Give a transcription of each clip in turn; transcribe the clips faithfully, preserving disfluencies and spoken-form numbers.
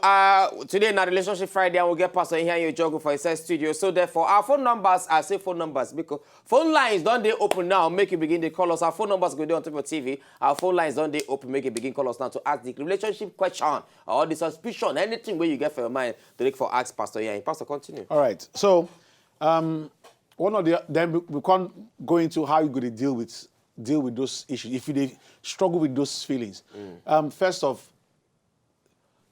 Uh, today na Relationship Friday, and we get Pastor here in your juggle for inside studio. So therefore, our phone numbers, I say phone numbers because phone lines don dey open now. Make you begin to call us. Our phone numbers go dey on top of T V. Our phone lines don dey open. Make you begin call us now to ask the relationship question or the suspicion, anything where you get for your mind to look for ask Pastor here. Pastor, continue. All right. So, um, one of the then we, we can't go into how you go to deal with deal with those issues if you dey struggle with those feelings. Um, first off,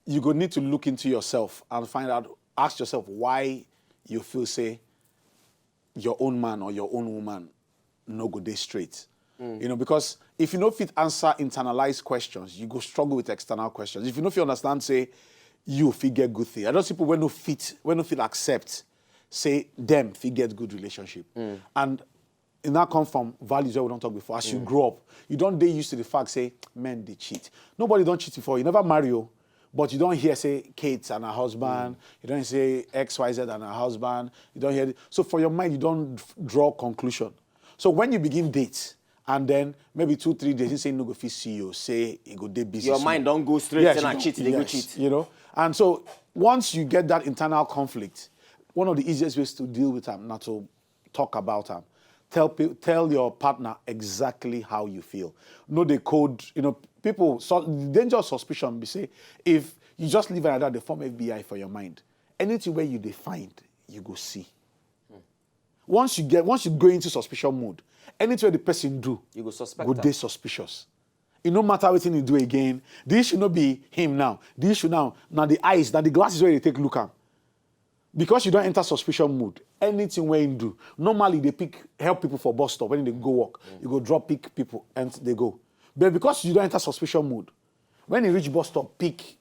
you go need to look into yourself and find out, ask yourself why you feel say your own man or your own woman no go dey straight. You know, because if you no fit answer internalized questions, you go struggle with external questions. If you no fit understand, say you fit get good thing. I don't see people when no fit, when no fit accept, say them fit get good relationship. And in that come from values that we don't talk before. As you grow up, you don't dey used to the fact say men they cheat. Nobody don't cheat before. You never marry you, but you don't hear say Kate and her husband. You don't say X Y Z and her husband. You don't hear. So for your mind, you don't draw conclusion. So when you begin date, and then maybe two, three days, you say no go fit see you, say it go dey busy. Your small. Mind don't go straight. Yes, Say you na don't- cheat, they go yes, cheat. You know, and so once you get that internal conflict, one of the easiest ways to deal with them, not to talk about them, tell pe- tell your partner exactly how you feel. Know the code. You know, people. So the danger of suspicion be say if you just leave it like that, they form F B I for your mind. Anything where you define, you go see. Once you get, once you go into suspicion mode, anything where the person do, You go suspect go am. Dey suspicious. It no matter wetin he do again. The issue no be him now. The issue now, now the eyes, now the glasses where they take look am. Because you don't enter suspicion mode, anything where you do, normally they pick help people for bus stop when they go work. You go drop pick people and they go. But because you don't enter suspicion mode, when you reach bus stop, pick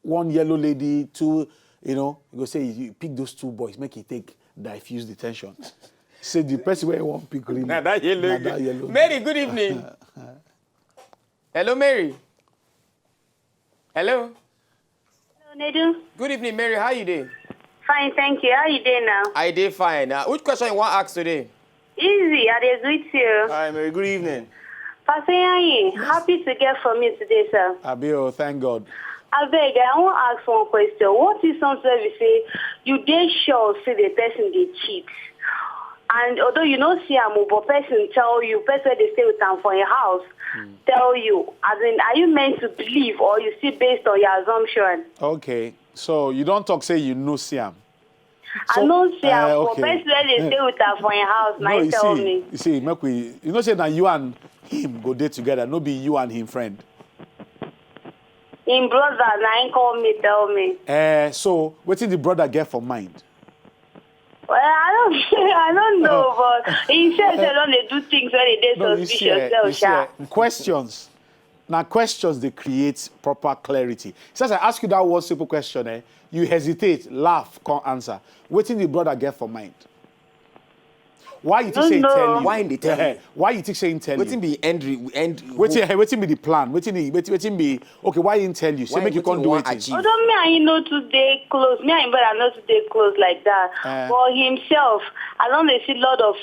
one yellow lady, two, you know, you go say you pick those two boys, make it take diffuse the tension. Say the person where you want pick really. Na that yellow. Na that yellow. Mary, good evening. Hello, Mary. Hello. Nedu. Good evening, Mary. How you doing? Fine, thank you. How you doing now? I dey fine. Uh, which question you want ask today? Easy, I dey greet you. Hi, Mary. Good evening. Pastor Yayi, happy to get from you today, sir. Abio, thank God. I beg, I want to ask one question. What is something we say you dey sure say the person dey cheat? And although you no see am, but person tell you, person wey dey stay with am for your house, tell you. As in, are you meant to believe or you see based on your assumption? Okay, so you don't talk say you no see am. I no see am, but person wey dey stay with am for your house, na No, him you tell see, me. You see, make we, you know say na you and him go dey together, no be you and him friend. Him brother, na him call me, tell me. Eh, so wetin the brother get for mind? Well, I don't, I don't know, but he said they don't dey do things when they dey No, you see, suspicious, eh, so you see, sha. Eh, questions. Now questions they create proper clarity. Since I ask you that one simple question, eh, you hesitate, laugh, can't answer. Wetin the brother get for mind? Why you think No, say he no. tell you? Why him dey tell Eh, you? Why you think say he tell Wetin you? Be end? Re- end. Wetin, eh, wetin be the plan? Wetin be, wetin, wetin be? Okay, why he tell you? Say Why- make you wetin can't you do wan it. Achieve? Although me and him no too dey close, me and him brother no too dey close like that. Eh. But himself, I don dey see lot of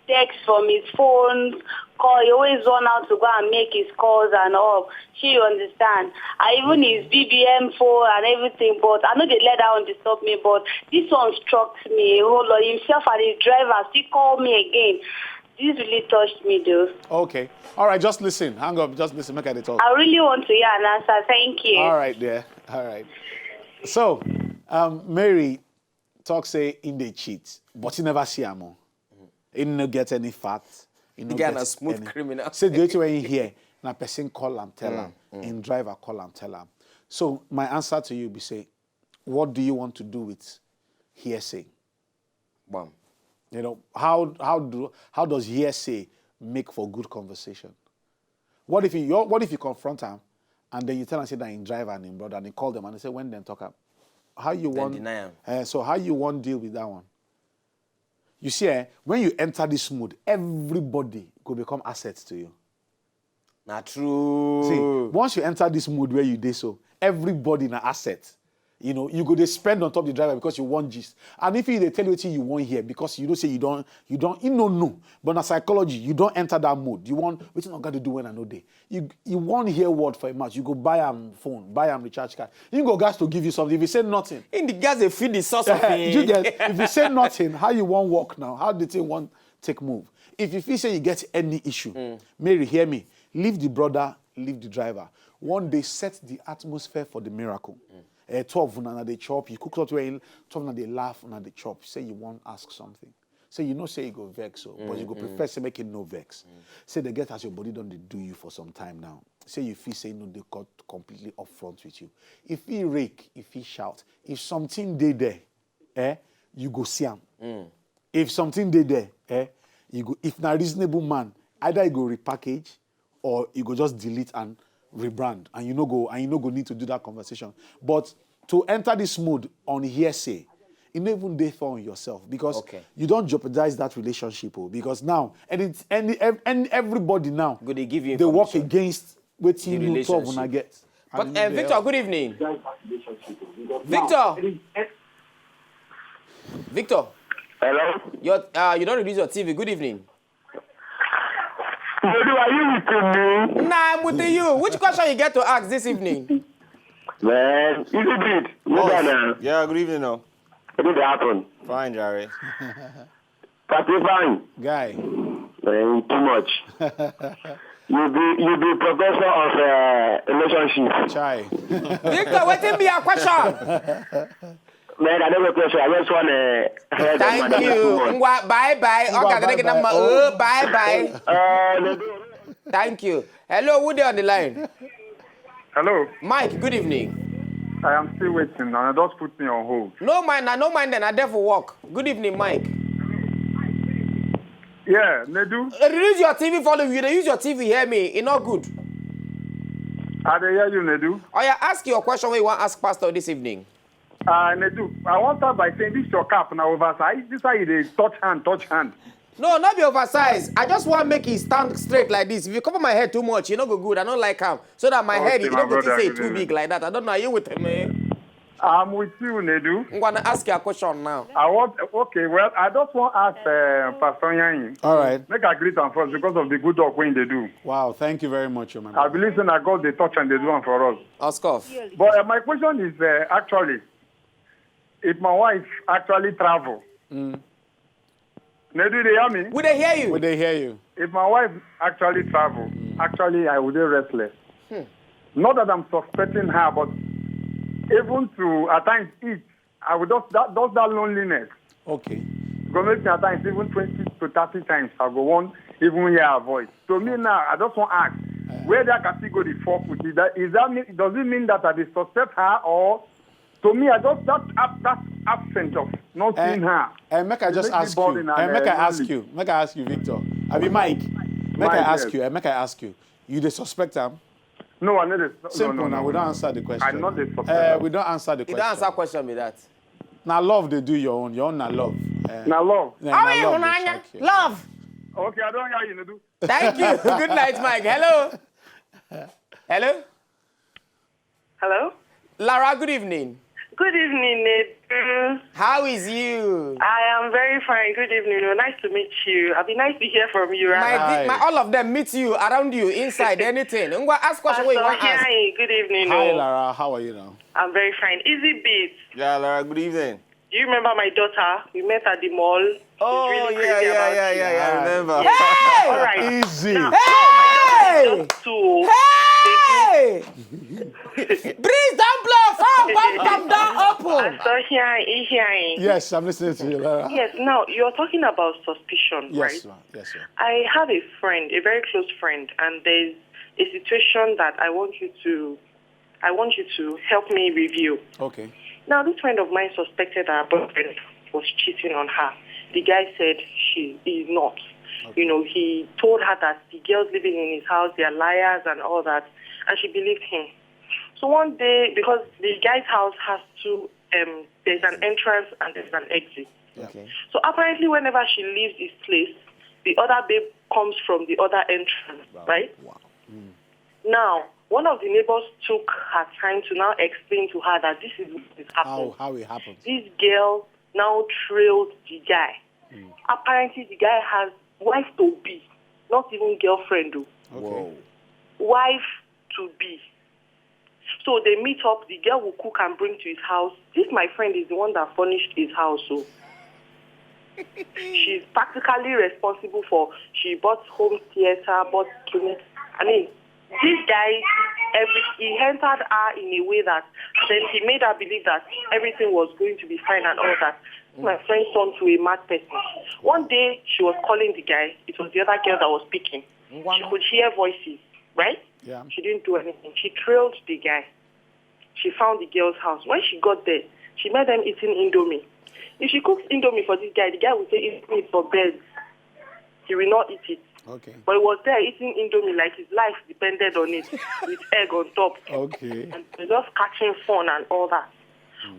text from his phone, call. He always run out to go and make his calls and all. Shey you understand? I even his B B M phone and everything, but I no dey let that one disturb me. But this one struck me a whole lot. Himself and his driver still call me again. This really touched me though. Okay. All right, just listen. Hang up. Just listen. Make I dey talk. I really want to hear an answer. Thank you. All right, there. All right. So, um, Mary talk say in dey cheat, but he never see am. Oh. He no get any fact. He no The guy get na smooth any. Criminal. Say the only thing when he hear, na person call am, tell am. In driver call am, tell am. So my answer to you be say, what do you want to do with hearsay? Bam. You know, how how do how does hearsay make for good conversation? What if you what if you confront him and then you tell him say that in driver and in brother and he call them and he say when then talk up? How you Then want deny am. Eh, so how you want deal with that one? You see, eh, when you enter this mood, everybody go become assets to you. Na true. See, once you enter this mood where you dey so, everybody na asset. You know, you go dey spend on top the driver because you want gist. And if he dey tell you wetin you wan hear, because you know say you don, you don, you no know. But na psychology, you don enter that mode. You want, "Wetin oga dey do when I no dey?" You, you wan hear word for him mouth. You go buy am phone, buy am recharge card. He go gas to give you something. If he say nothing, In the gas, they feed the source of you get, if you say nothing, how you wan work now? How the thing wan take move? If you feel say you get any issue, Mary, hear me. Leave the brother, leave the driver. One day, set the atmosphere for the miracle. Eh, twelve una na dey chop, you cook something, twelve una dey laugh, una dey chop. Say you wan ask something. Say you know say you go vex, so, but you go prefer say make it no vex. Say they get as your body don dey do you for some time now. Say you feel say no dey cut completely upfront with you. If he rake, if he shout, if something dey there, eh, you go see am. If something dey there, eh, you go. If na reasonable man, either you go repackage or you go just delete and rebrand, and you no go, and you no go need to do that conversation. But to enter this mode on hearsay, you no even dey fair on yourself, because Okay. you don jeopardize that relationship. Oh, because now any, any, ev- any everybody now Go dey give you they work information. Against wetin The you twelve una relationship. Get. But And uh, you Victor, dey good evening. Victor, Victor, Hello? your uh, you don't reduce your T V. Good evening. Baby, are you with me? Nah, I'm with you. Which question you get to ask this evening? Man, is it it? Look at now. Yeah, good evening, no. What did happen? Fine, Jerry. Party fine. Guy, Man, too much. You be you be professor of uh, relationship. Chai. Victor, wetin be your question? Man, I don't know question. I just want to hear Thank you. Ngwa, bye bye. Ngwa, Okay, bye take bye. Number. Oh. Oh, bye bye. Uh, Thank you. Hello, who dey on the line? Hello, Mike, good evening. I am still waiting and I just put me on hold. No mind, na no mind then. I there for work. Good evening, Mike. Yeah, Nedu, Uh, Reduce your T V volume. You dey use your T V, hear me. It not good. I dey hear you, Nedu. Oh yeah, ask your question wey you wan ask pastor this evening. Uh, Nedu, I want start by saying this your cap now oversize. This how you dey touch hand, touch hand. No, not be oversize. I just want make it stand straight like this. If you cover my head too much, you no go good. I don't like am. So that my Okay, head, you my no go think brother, say good too evening. Big like that. I don't know. Are you with me? I'm with you, Nedu. I'm gonna ask you a question now. I want okay. Well, I just want ask uh, Pastor Yanyi. All right. Make I greet am first because of the good work wey they do. Wow. Thank you very much, my I brother. Believe say na God dey touch and dey do am for us. Ask off. But uh, my question is uh, actually, if my wife actually travel, Nedu, they hear me? We dey hear you. We dey hear you. If my wife actually travel, actually I would be restless. Not that I'm suspecting her, but even to at times eat, I would just that just that loneliness Okay. go make me at times even twenty to thirty times I go want even hear her voice. To me now, I just want to ask where that category fall put. Is that is that mean, does it mean that I dey suspect her or to me I just that ab- that absence of not seeing her. And make I just Make me ask bored you. in her And make I lonely. Ask you. Make I ask you, Victor. I be Mike. Make Mike, I ask yes. You. And make I ask you. You dey suspect am? No, I know this. Simple No, no, now. no, We no. Don't answer the question. I not dey suspect Uh, am. We don't answer the You question. Don't answer question be that. Now love they do your own. Your own na love. Uh, Na love. yeah, How na are you, love dey Hunanya? shock you. Love. Okay, I don't hear you, Nedu. Thank you. Good night, Mike. Hello. Hello. Hello? Lara, good evening. Good evening, Nedu. How is you? I am very fine. Good evening. Oh, nice to meet you. I'll be nice to hear from you. My, Rather. di- my all of them meet you, around you, inside, anything. Ngwa, ask question wey you Pastor want ask. Hiayi, good evening. Hi, Oh. Lara. How are you now? I'm very fine. Easy beat. Yeah, Lara, good evening. Do you remember my daughter? We met at the mall. Oh, She's really yeah, crazy yeah, about yeah, you. yeah, yeah, I remember. Hey! All right. Easy. Now, Hey! just to Hey! Breeze don't blow, fire pump pump don't open. Pastor Hiayi, Hiayi. Yes, I'm listening to you, Lara. Yes, now you're talking about suspicion, Yes, right? Ma'am. Yes, ma'am. I have a friend, a very close friend, and there's a situation that I want you to, I want you to help me review. Okay. Now, this friend of mine suspected her boyfriend was cheating on her. The guy said she is not. You know, he told her that the girls living in his house, they are liars and all that, and she believed him. So one day, because the guy's house has two, um, there's an entrance and there's an exit. Okay. So apparently, whenever she leaves his place, the other babe comes from the other entrance, right? Wow. Now, One of the neighbors took her time to now explain to her that this is what is How happening. how it happened? This girl now trailed the guy. Apparently, the guy has wife to be, not even girlfriend, though. Okay. Wife to be. So they meet up. The girl will cook and bring to his house. This my friend is the one that furnished his house. So she's practically responsible for. She bought home theater, bought cleaning. I mean, this guy, every he entered her in a way that then he made her believe that everything was going to be fine and all that. My friend turned to a mad person. One day she was calling the guy. It was the other girl that was speaking. She could hear voices, right? Yeah. She didn't do anything. She trailed the guy. She found the girl's house. When she got there, she met them eating Indomie. If she cooks Indomie for this guy, the guy will say Indomie is for birds. He will not eat it. Okay. But he was there eating Indomie like his life depended on it, with egg on top. Okay. And they're just catching fun and all that.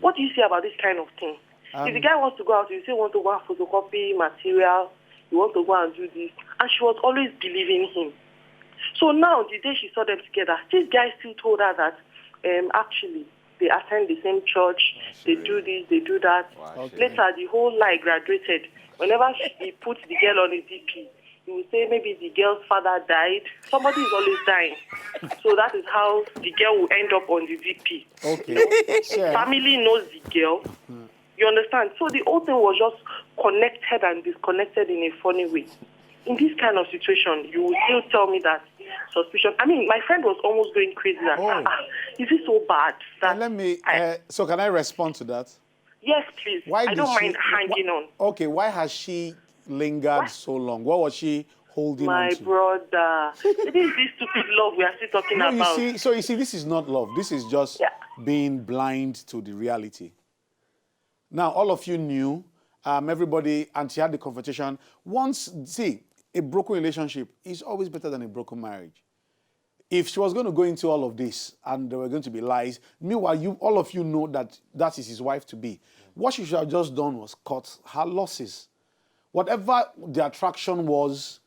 What do you say about this kind of thing? Um, If the guy wants to go out, you say want to go and photocopy material, you want to go and do this, and she was always believing him. So now, the day she saw them together, this guy still told her that um, actually they attend the same church, they do this, they do that. Okay. Later, the whole lie graduated. Whenever she, he put the girl on his D P, he would say maybe the girl's father died. Somebody is always dying. So that is how the girl will end up on the D P. Okay. Sure. Family knows the girl. You understand? So the whole thing was just connected and disconnected in a funny way. In this kind of situation, you will still tell me that suspicion. I mean, my friend was almost going crazy. That, Oh. "Ah, ah, is it so bad?" That And let me. I- Uh, so can I respond to that? Yes, please. Why I did don't she, mind hanging wh- on. Okay. Why has she lingered so long? What was she holding My on to? Brother, it is this stupid love we are still talking No, you about. see, so you see, this is not love. This is just Yeah. being blind to the reality. Now, all of you knew, um, everybody, and she had the confrontation. Once, see, a broken relationship is always better than a broken marriage. If she was going to go into all of this and there were going to be lies, meanwhile, you all of you know that that is his wife to be. What she should have just done was cut her losses. Whatever the attraction was,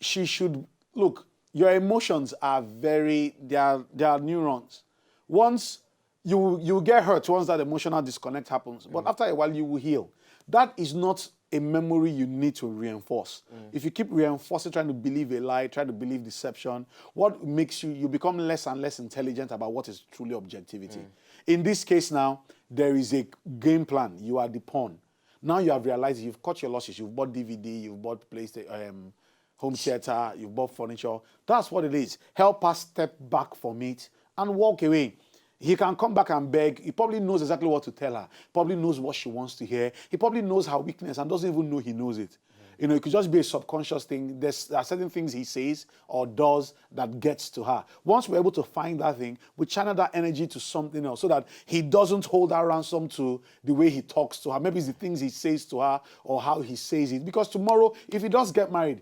she should look. Your emotions are very they are they are neurons. Once you you get hurt once that emotional disconnect happens, but after a while you will heal. That is not a memory you need to reinforce. If you keep reinforcing, trying to believe a lie, trying to believe deception, what makes you you become less and less intelligent about what is truly objectivity. In this case now, there is a game plan. You are the pawn. Now you have realized you've cut your losses. You've bought D V D, you've bought PlayStation, um, home theater, you've bought furniture. That's what it is. Help us step back from it and walk away. He can come back and beg. He probably knows exactly what to tell her. Probably knows what she wants to hear. He probably knows her weakness and doesn't even know he knows it. You know, it could just be a subconscious thing. There's, there are certain things he says or does that gets to her. Once we're able to find that thing, we channel that energy to something else so that he doesn't hold her ransom to the way he talks to her. Maybe it's the things he says to her or how he says it. Because tomorrow, if he does get married,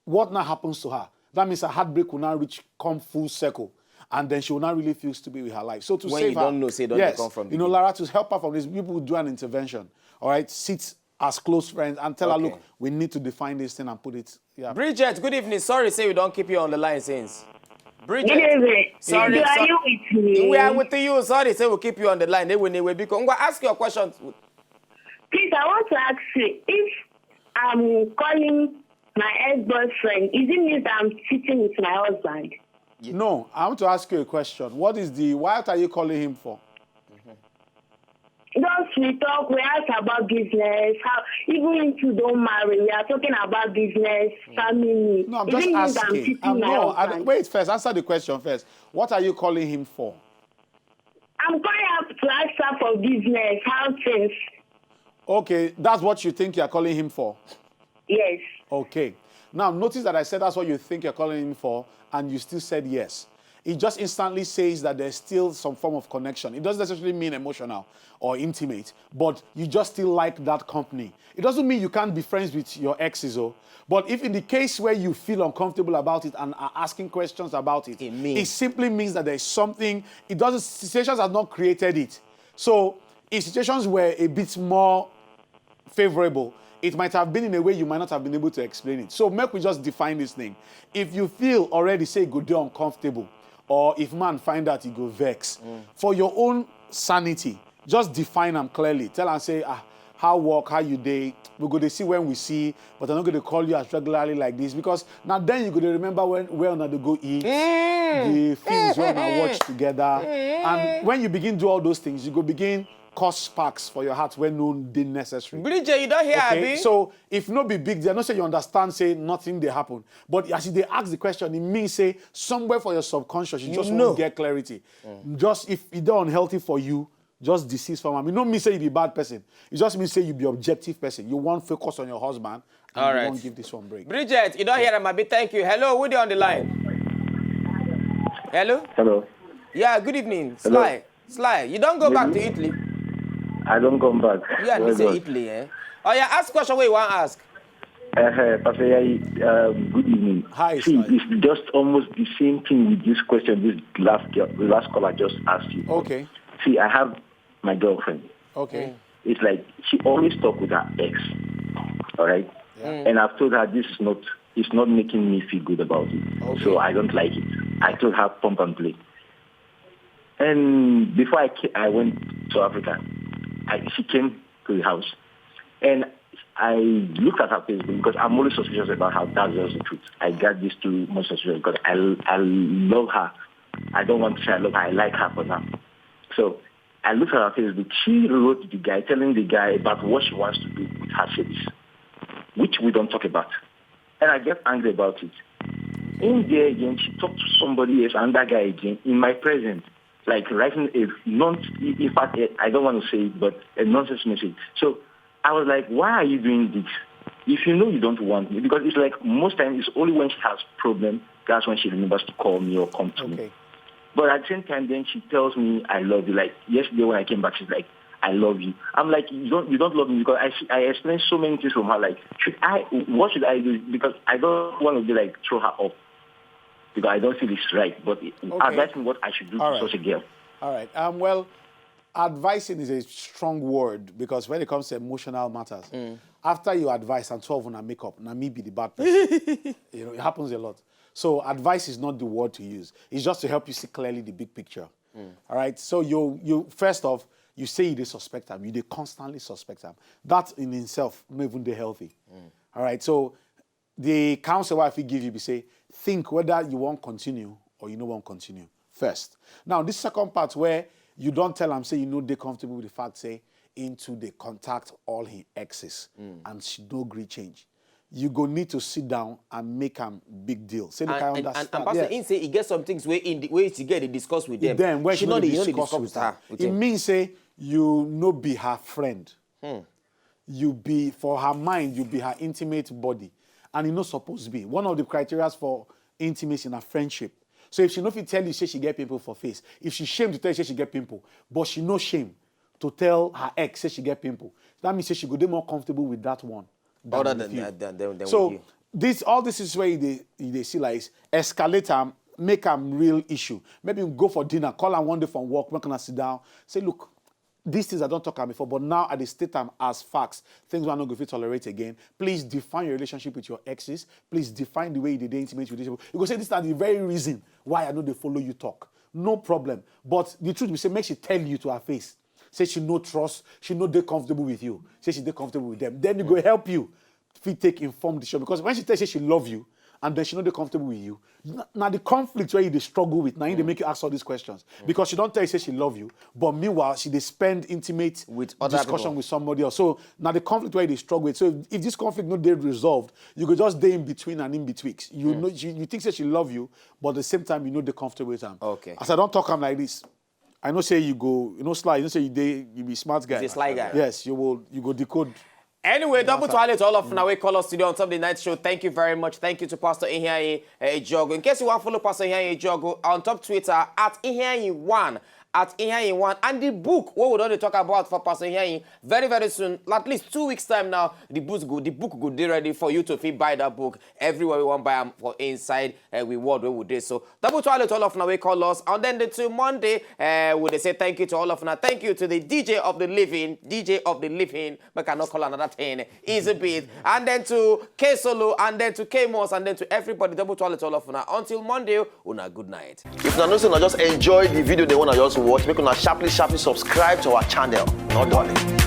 what now happens to her? That means her heartbreak will now reach come full circle. And then she will not really feel stupid with her life. So to When save you her, don't know, say, don't yes, come from you know, beginning. Lara, to help her from this, people will do an intervention. All right, sit as close friends and tell her, Okay. "Look, we need to define this thing and put it." Yeah. Bridget, good evening. Sorry, say we don't keep you on the line since. Bridget, Good evening. Sorry, Are sorry. you with me? We are with you. Sorry, say we keep you on the line. They will, they will be. Go ask your questions. Please, I want to ask you if I'm calling my ex-boyfriend, is it means that I'm cheating with my husband? No, I want to ask you a question. What is the? What are you calling him for? Just we talk, we ask about business, how even if you don't marry, we are talking about business, family. No, I'm Is just it means I'm asking. cheating I'm, my no, I, husband? don't- wait first. Answer the question first. What are you calling him for? I'm calling up to ask her for business, how things. Okay, that's what you think you're calling him for. Yes. Okay. Now, notice that I said that's what you think you're calling him for, and you still said yes. It just instantly says that there's still some form of connection. It doesn't necessarily mean emotional or intimate, but you just still like that company. It doesn't mean you can't be friends with your exes, oh. But if in the case where you feel uncomfortable about it and are asking questions about it, It means- it simply means that there's something. It doesn't. Situations have not created it. So if situations were a bit more favorable, it might have been in a way you might not have been able to explain it. So make we just define this thing. If you feel already, say, good day, uncomfortable, or if man find out, he go vex. For your own sanity, just define am clearly. Tell am say, "Ah, how work, how you dey? We go dey see when we see, but I no go dey call you as regularly like this," because now then you go dey remember when, where una dey go eat, the films wey una watch together. And when you begin do all those things, you go begin cause sparks for your heart wey no dey necessary. Bridget, you don hear, Okay, abi? So if no be big deal, I know say you understand say nothing dey happen. But as you dey ask the question, it means say somewhere for your subconscious, you just know. Won't get clarity. Just if e dey unhealthy for you, just desist from am. E no mean say you be bad person. It just means say you be objective person. You wan focus on your husband and All you right. wan give this one break. Bridget, you don hear am, abi? Thank you. Hello, who dey on the line? Hello? Hello. Yeah, good evening. Hello. Sly. Sly, you don go back to Italy? I don't come back. Yeah, Well you say done. Italy, eh? Oh, yeah, ask question wey you wan ask. Uh, Pastor Yayi, um, good evening. Hi, See, Sly. It's just almost the same thing with this question this last girl, the last caller just asked you. Okay. See, I have my girlfriend. Okay. It's like she always talk with her ex. All right. Yeah. And I've told her this is not, it's not making me feel good about it. Okay. So I don't like it. I told her pump and play. And before I, ca- I went to Africa, I, she came to the house. And I looked at her Facebook because I'm always suspicious about her. That's just the truth. I got this too much suspicious because I, I love her. I don't want to say I love her. I like her for now. So I looked at her Facebook. She wrote the guy, telling the guy about what she wants to do with her service, which we don't talk about. And I get angry about it. In there again, she talked to somebody else, another guy again, in my presence, like writing a non, in fact, I don't want to say it, but a nonsense message. So I was like, "Why are you doing this? If you know you don't want me," because it's like most times it's only when she has problem, that's when she remembers to call me or come to me. Okay. But at the same time, then she tells me, "I love you." Like yesterday when I came back, she's like, "I love you." I'm like, "You don't, you don't love me," because I, I explained so many things from her. Like, should I, what should I do? Because I don't want to be like throw her off. Because I don't feel it's right. But advise me what I should do All to right. Such a girl. All right. Um, well, advising is a strong word because when it comes to emotional matters, after you advise and twelve una make up, na me be the bad person. You know, it happens a lot. So advice is not the word to use. It's just to help you see clearly the big picture. All right. So you, you first off, you say you dey suspect am. You dey constantly suspect am. That in itself no even dey healthy. All right. So the counsel wey I fit give you be say, think whether you wan continue or you no wan continue first. Now, this second part where you don tell am say you no dey comfortable with the fact say him too dey contact all him exes and she no gree change. You go need to sit down and make am big deal. Say, "Look, I And, and, understand." and, and Pastor, Yes. He say he get some things wey in the, wey she get dey discuss with them. Then when She she no no dey, dey he no dey discuss discuss with with her, her. With it him. Means say you no be her friend. You be, for her mind, you be her intimate body, and e no suppose be. One of the criteria for intimacy na friendship. So if she no fit tell you say she get pimple for face, if she shame to tell you say she get pimple, but she no shame to tell her ex say she get pimple, that means say she go dey more comfortable with that one than Other with than you. that, than, than, than So with you. This, all this is where you dey, you dey see like escalate am, make am real issue. Maybe you go for dinner, call am one day from work, make una sit down, say, "Look, these things I don talk am before, but now I dey state am as facts. Things wey I no go fit tolerate again. Please define your relationship with your exes. Please define the way you dey dey intimate with these people." You go say, "This na the very reason why I no dey follow you talk." No problem. But the truth be say, make she tell you to her face. Say she no trust, she no dey comfortable with you. Say she dey comfortable with them. Then it go help you fit take informed decision, because when she tell say she love you and then she no dey comfortable with you, na, na the conflict where you dey struggle with, na him dey make you ask all these questions, because she don tell you say she love you, but meanwhile she dey spend intimate With other discussion people. With somebody else. So na the conflict where you dey struggle with. So if, if this conflict no dey resolved, you go just dey in between and in betwixt. You know, you, you think say she love you, but at the same time you no dey comfortable with am. Okay. As I don talk am like this, I know say you go, you know, Sly, you know say you dey, you be smart guy. He's a sly guy. Yes, you will, you go decode. Anyway, double to all of una wey call us today on top of the night show. Thank you very much. Thank you to Pastor Iheanyi uh, Ejogo. In case you want to follow Pastor Iheanyi Ejogo on top Twitter at Iheanyi one. at Ihein One, and the book wey we don dey talk about for Pastor Ihein, very, very soon, at least two weeks time now, the book go, the book go dey ready for you to fit buy that book everywhere we wan buy am for inside uh, we world wey we dey. So double twale to all of una wey call us, and then the two Monday, uh, we dey say thank you to all of una. Thank you to the D J of the living, D J of the living. Make I no call another thing. Easy beat, and then to K Solo, and then to K Moss, and then to everybody. Double twale to all of una. Until Monday, una good night. If una know say una just enjoy the video, they wanna just watch, make una sharply, sharply subscribe to our channel. Not done.